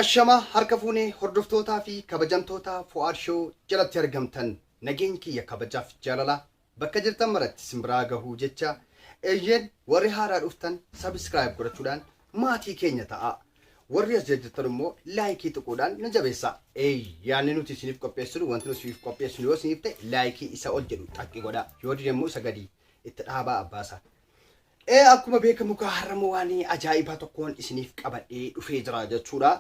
Ashamaa harka fuunee hordoftootaa fi kabajamtoota Fu'aad Show jalatti argamtan nageenyi kiyya kabajaaf jaalalaa bakka jirtan maratti isin biraa gahuu jecha eeyyeen warri haaraa dhuftan subscribe godhachuudhaan maatii keenya ta'aa. Warri as jirtan immoo laayikii tuquudhaan nu jabeessaa. Yaanni nuti isiniif qopheessinu wanti nuti isiniif qopheessinu yoo isiniif ta'e laayikii isa ol jedhu xaqqi godhaa. Yoo dide immoo isa gadi itti dhaabaa abbaasaa. Akkuma beekamu kaa har'ammoo waan ajaa'ibaa tokkoon isiniif qabadhee dhufee jira jechuudha.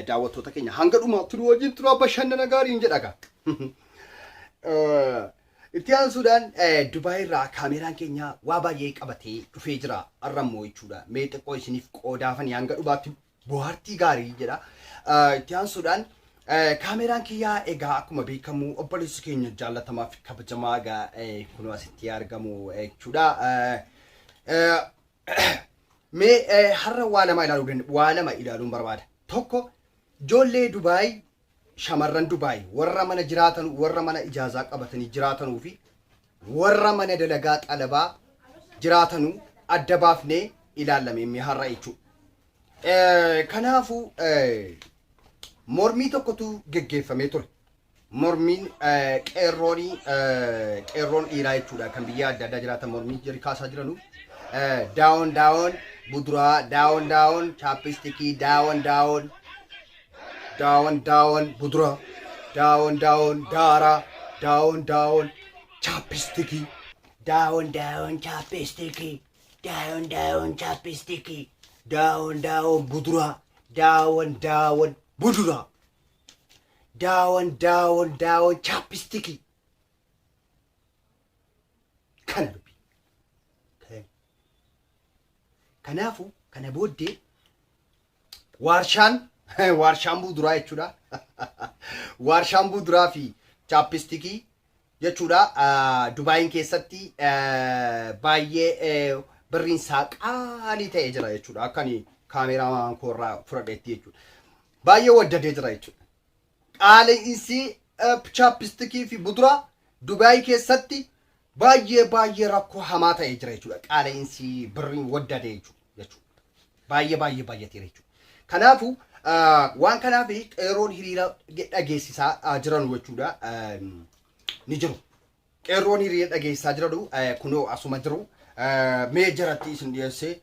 Daawwattoota keenya hanga dhumaatti nu wajjin turaa bashannana gaariin jedha gaa. Itti aansuudhaan Dubaay irraa kaameeraan keenya waa baay'ee qabatee dhufee jira har'ammoo jechuudha. Mee xiqqoo isiniif qoodaafanii hanga dhumaatti bohaartii gaarii jedha. Itti aansuudhaan kaameeraan kiyyaa egaa akkuma beekamu obboleessi keenya jaallatamaa fi kabajamaa egaa kunoo asitti argamu jechuudha. Mee har'a waa lama ilaaluu waa lama ilaaluun barbaada. Tokko ijoollee Dubaay shamarran Dubaay warra mana jiraatan warra mana ijaazaa qabatanii jiraatanuu fi warra mana dalagaa xalabaa jiraatanuu adda baafnee ilaallame mee har'a jechuudha. Kanaafuu mormii tokkotu geggeeffamee ture. Mormiin qeerroon qeerroon dhiiraa jechuudha kan biyya adda addaa jiraatan mormii jari kaasaa jiranu. Down down buduraa down down chapstickii down down down down buduraa down down daaraa down down chapstickii down down chapstickii down down chapstickii down down buduraa down down buduraa down down down chapstickii kana dubbii. Kanaafuu kana booddee waarshaan waarshaan buuduraa jechuudha. Waarshaan buuduraa fi chapstickii jechuudha. Dubaayin keessatti baay'ee birriin isaa qaalii ta'ee jira jechuudha. Akka ani kaameeraa koorraa fudhadheetti jechuudha. Baay'ee waddadee jira jechuudha. Qaala'insi chapstickii fi buduraa Dubaay keessatti baay'ee baay'ee rakkoo hamaa ta'ee jira jechuudha. Qaala'insi birriin waddadee jechuudha. Baay'ee baay'ee baay'ateera jechuudha. Kanaafuu waan kanaaf qeerroon hiriira dhageessisaa jiran jechuudha ni jiru. Qeerroon hiriira dhageessisaa jiranu kunoo asuma jiru. Mee jaratti isin dhiyeessee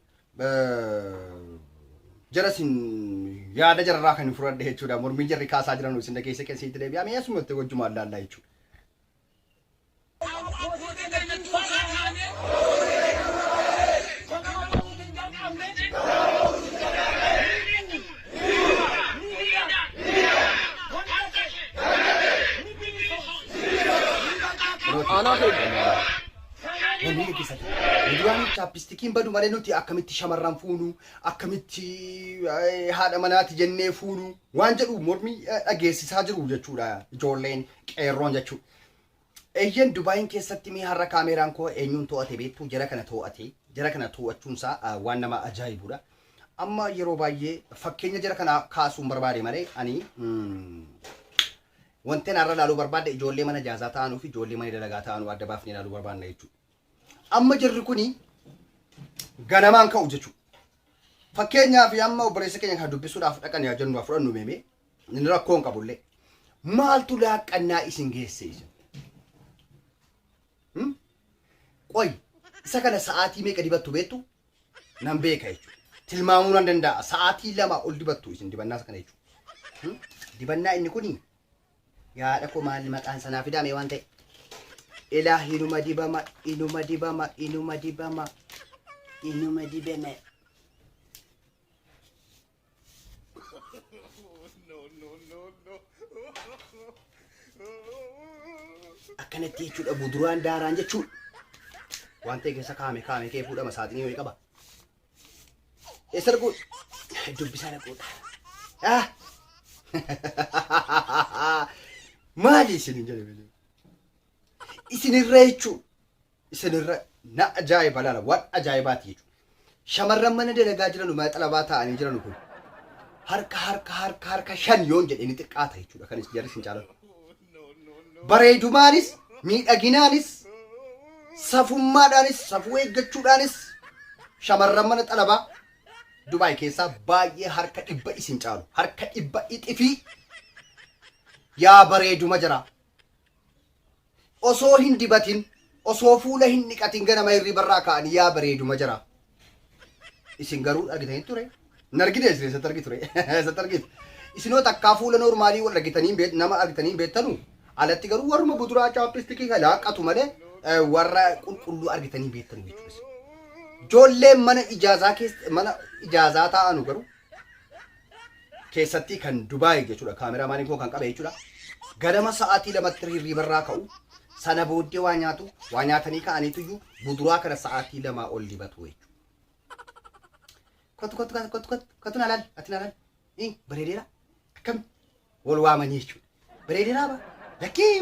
jara isin yaada jararraa kan fudhadhe jechuudha. Mormiin jarri kaasaa jiran isin dhageessee keessatti deebi'aa mee asumatti wajjumaan laallaa jechuudha. Mormii gaggeessaa jiru. Muduraan chapstickiin badu malee nuti akkamitti shamarran fuunu, akkamitti haadha manaati jennee fuunu waan jedhu mormii dhageessisaa jiru jechuudha ijoolleen qeerroon jechuudha. Eeyyen Dubaayin keessatti mee har'a kaameeraan koo eenyuun to'ate beektu jara kana to'ate jara kana to'achuunsaa waan nama ajaa'ibudha. Amma yeroo baay'ee fakkeenya jara kana kaasuun barbaade malee ani wanti har'a ilaaluu barbaade ijoollee mana jaazaa ta'anuu fi ijoollee mana dalagaa ta'anuu adda baafnee ilaaluu barbaanna jechuudha. Amma jarri kuni ganamaan ka'u jechuudha. Fakkeenyaaf amma obboleessa keenya kana dubbisuudhaaf dhaqan yaa jennu haa fudhannu meemee inni rakkoo hin qabullee. Maaltu laaqqannaa isin geesse isin? Qoy isa kana sa'aatii meeqa dibattu beektu? Nan beeka jechuudha. Tilmaamuu nan danda'a. Sa'aatii 2 ol dibattu isin dibannaa kana jechuudha. Dibannaa inni kuni yaada koo maalli maqaan sanaa fidaame waan ta'e. Ilaa inuma dibama, inuma dibama, inuma dibama, inuma dibame. Akkanatti jechuudha buduraan daaraan jechuudha. Waan ta'e keessa kaa'ame kaa'ame kee fuudhama saaxinii wayii qaba. Eessa dhaquu? Dubbisaa dhaquudha. Ah! Maali isin hin jedhe? Isinirra jechuudha. Isinirra na ajaa'iba laala waan ajaa'ibaati jechuudha. Shamarran mana dalagaa jiranu mana xalabaa taa'anii jiranu kun harka harka harka harka shan yoon jedhe ni xiqqaata jechuudha kan jarri isin caalan. Bareedumaanis miidhaginaanis safummaadhaanis safuu eeggachuudhaanis shamarran mana xalabaa Dubaay keessaa baay'ee harka dhibba isin caalu. Harka dhibba ixifii yaa bareeduma jira. Osoo hin dibatin, osoo fuula hin dhiqatin ganama hirribarraa ka'anii yaa bareeduma jira. Isin garuu argitanii ture. Hin argine isin eessatti argi ture? Eessatti argite? Isinoo takkaa fuula noormaalii wal argitanii hin beek- nama argitanii hin beektanu. Alatti garuu warruma buduraa chaappistikii kan laaqqatu malee warra qulqulluu argitanii hin beektanu jechuudha. Ijoolleen mana ijaazaa keessa mana ijaazaa taa'anu garuu keessattii kan Dubaay jechuudha kaameraa maaliin koo kan qabe jechuudha. Ganama sa'aatii lamatti hirriibarraa ka'u sana booddee waa nyaatu waa nyaatanii ka'aniituyyuu buduraa kana sa'aatii lamaa ol dibatu jechuudha. Kottu kottu kottu kottu kottu kottu na laali ati na laali. Ii bareedeera akkam wal waamanii jechuudha. Bareedeeraa ba lakkii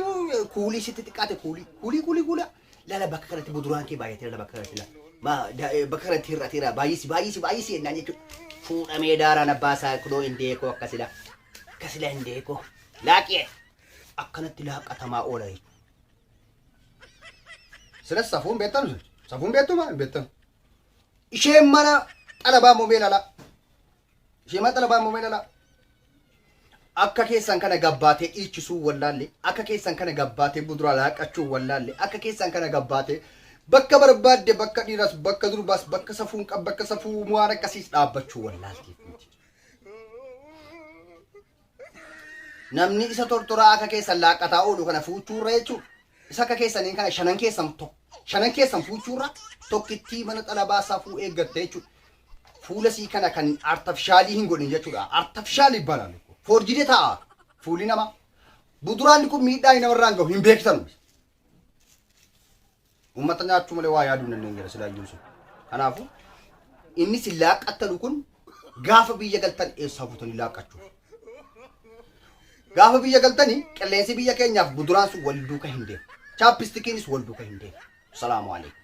kuulii sitti xiqqaate kuulii kuulii kuulii kuulaa lala bakka kanatti buduraan kee baay'ateera lala bakka kanatti lala ma bakka kanatti hir'ateera baay'isi baay'isi baay'isi jennaan jechuudha. Fuudhamee daaraan abbaa isaa kunoo indeekoo akkasila akkasila indeekoo laaqee akkanatti laaqatamaa oola jechuudha. Silas safuun beektan safuun beektu maa hin beektan. Isheen mana xalabaa immoo mee ilaalaa. Isheen mana xalabaa immoo mee ilaalaa. Akka keessan kana gabbaatee dhiichisuu wallaalle, akka keessan kana gabbaatee buduraa laaqachuu wallaalle, akka keessan kana gabbaatee bakka barbaadde bakka dhiiras bakka durbaas bakka safuun qab bakka safuu waan akkasiis dhaabbachuu wallaalteef miti. Namni isa tortoraa akka keessan laaqqataa oolu kana fuuchuurra jechuudha. Isa akka keessaniin kana shanan keessan tokko shanan keessan fuuchuurra tokkittii mana xalabaa safuu eeggatte jechuudha. Fuula sii kana kan artafishaalii hin godhin jechuudha. Artafishaalii ይባላል እኮ ፎርጅዴ ta'a fuulli namaa. Buduraan kun miidhaa inni namarraan gahu hin beektanu. Uummata nyaachuu malee waa yaaduu hin dandeenye jira silaayyuu sun. Kanaafuu inni si laaqqattanu kun gaafa biyya galtan eessaa fuutanii laaqqachuuf. Gaafa biyya galtanii qilleensi biyya keenyaaf buduraan sun wal duuka hin deemu. Chaappistikiinis wal duuka hin deemu. Salaamu alaikum.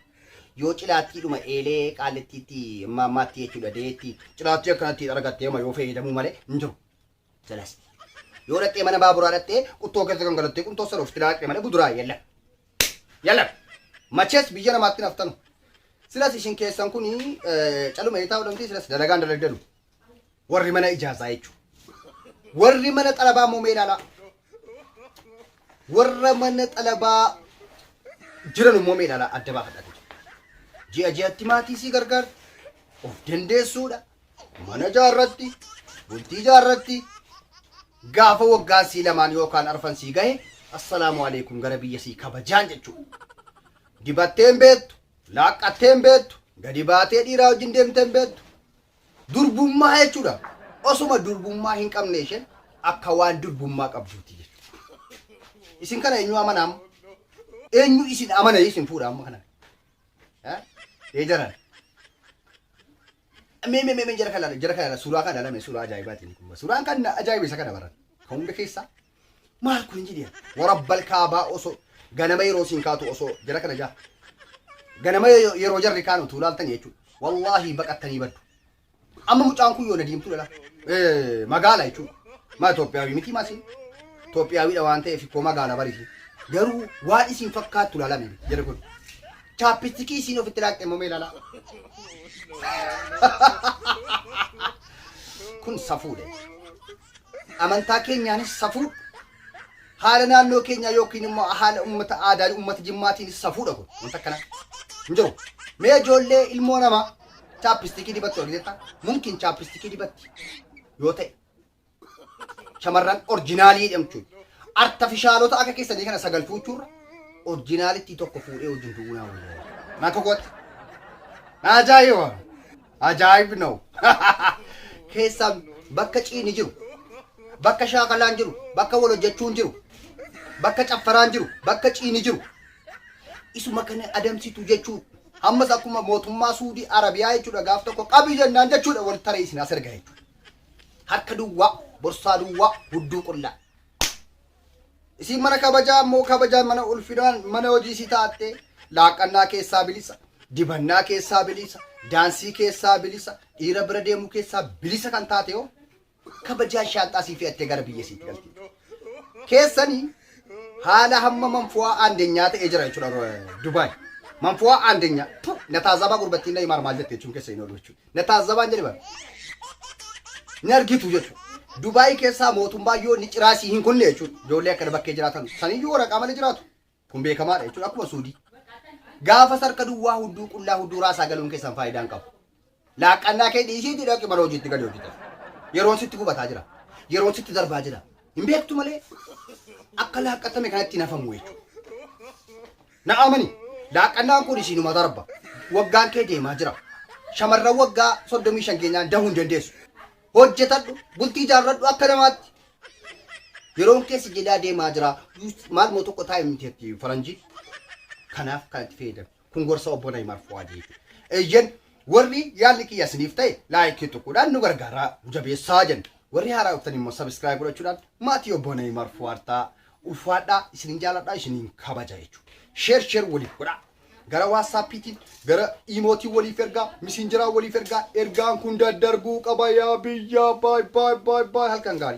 Yoo cilaattiidhuma eelee qaallittiitti maammaatti jechuudha deetti cilaattii akkanatti argattee yoo fayyadamuu malee hin jiru. Jalas. Yoo dhattee mana baaburaa dhattee quttoo keessa gangalattee quntoo sana ofitti laaqxe malee buduraa yalla. Yalla. Machees biyya namaatti naftanu. Silas ishin keessan kun caluma eetaa odhamtii silas dalagaan dalagdanu. Warri mana ijaazaa jechuudha. Warri mana xalabaa immoo mee ilaalaa. Warra mana xalabaa jiran immoo mee ilaalaa adda baafadhaa. Ji'a ji'atti maatii sii gargaarti. Of dandeessuudha. Mana jaarratti, bultii jaarratti, gaafa waggaan sii lamaan yookaan arfan sii gahe assalaamu alaikum gara biyya sii kabajaan jechuudha. Dibattee hin beektu, laaqqattee hin beektu, gadi baatee dhiiraa wajjin deemtee hin beektu. Durbummaa jechuudha. Osuma durbummaa hin qabne isheen akka waan durbummaa qabduuti jechuudha. Isin kana eenyu amana amma? Eenyu isin amana isin fuudha amma kana? Ee jaran. Mee mee mee jara kana jara kana suuraa kana lame suuraa ajaa'ibaatiin kun suuraan kan ajaa'iba isa kana baran kan hunda keessaa maal kun hin jedhe warabbal kaabaa osoo ganama yeroo siin kaatu osoo jara kana jaa ganama yeroo jarri kaanu utuu laaltanii jechuudha wallaahi baqattanii baddu amma mucaan kun yoo na diimtuu lala magaala jechuudha maa Itoophiyaawii miti maasiin Itoophiyaawiidha waan ta'eef koo magaala barisi garuu waan isin fakkaattu laalame jara kun chaappistikii isiin ofitti laaqxe immoo mee ilaalaa. Kun safuudha. Amantaa keenyaanis safuudha. Haala naannoo keenyaa yookiin immoo haala uummata aadaa uummata jimmaatiinis safuudha kun wanta akkanaa. Hin jiru. Mee ijoollee ilmoo namaa chaappistikii dibattu argiteetta? Mumkin chaappistikii dibatti yoo ta'e Shamarran orjinaalii jedhamtu. Artafishaalota akka keessanii kana sagal fuuchuurra orjinaalittii tokko fuudhee wajjin du'uu naa wayya. Naa tokkotti. Ajaa'iba! Ajaa'ib no. Keessaa bakka ciini jiru, bakka shaakalaan jiru, bakka wal hojjechuun jiru, bakka caffaraan jiru, bakka ciini jiru. Isuma kana adamsitu jechuudha. Ammas akkuma mootummaa Suudii Arabiyaa jechuudha gaaf tokko qabi jennaan jechuudha wal taree isin as erga jechuudha. Harka duwwaa, borsaa duwwaa, hudduu qullaa. Isiin mana kabajaa immoo kabajaa mana ulfinaan mana hojii isii taattee laaqannaa keessaa bilisa, dibannaa keessaa bilisa, daansii keessaa bilisa, dhiira bira deemuu keessaa bilisa kan taate yoo kabajaa shaanxaa sii fe'attee gara biyya isiitti galti. Keessanii haala hamma manfu'aa aandenyaa ta'ee jira jechuudha Dubaay. Manfu'aa aandeenya na taazabaa gurbattiin na himaar maal jette jechuun keessa hin oolu jechuudha. Na taazabaan jedhe bara. Ni argitu jechuudha. Dubaayii keessaa mootummaa yoo ni ciraasii hin kunne jechuudha. Ijoollee akkana bakkee jiraatan saniyyuu waraqaa malee jiraatu. Kun beekamaadha jechuudha akkuma Suudii. Gaafa sarka duwwaa hudduu qullaa hudduu raasaa galuun keessan faayidaa hin qabu. Laaqqannaa kee dhiisiitii dhaqi mana hojiitti galii hojjetan. Yeroon sitti gubataa jira. Yeroon sitti darbaa jira. Hin beektu malee akka laaqqatame kanatti hin hafamu jechuudha. Na amani laaqqannaan kun isiinuma darba. Waggaan kee deemaa jira. Shamarran waggaa 35 geenyaan dahuu hin dandeessu. Hojjetadhu, bultii ijaarradhu akka namaatti. Yeroon keessa jedhaa deemaa jira. Maal moo tokko taa'e miti jetti faranjii. Kanaaf kanatti fayyadami. Kun gorsa obbo Nayimaar Fuwaadii jechuudha. Eeyyen warri yaadni kiyya isiniif ta'e like tuquudhaan nu gargaaraa nu jabeessaa jenna. Warri haaraa dhuftan immoo subscribe godhachuudhaan maatii obbo Nayimaar Fuwaad ta'a. Ulfaadhaa isinin jaaladhaa isinin kabaja jechuudha. Share share waliif godhaa. Gara WhatsAppiitiin gara Imootiin waliif ergaa Messengeraa waliif ergaa ergaan kun daddarbuu qaba yaa biyyaa baay baay baay baay halkan gaarii.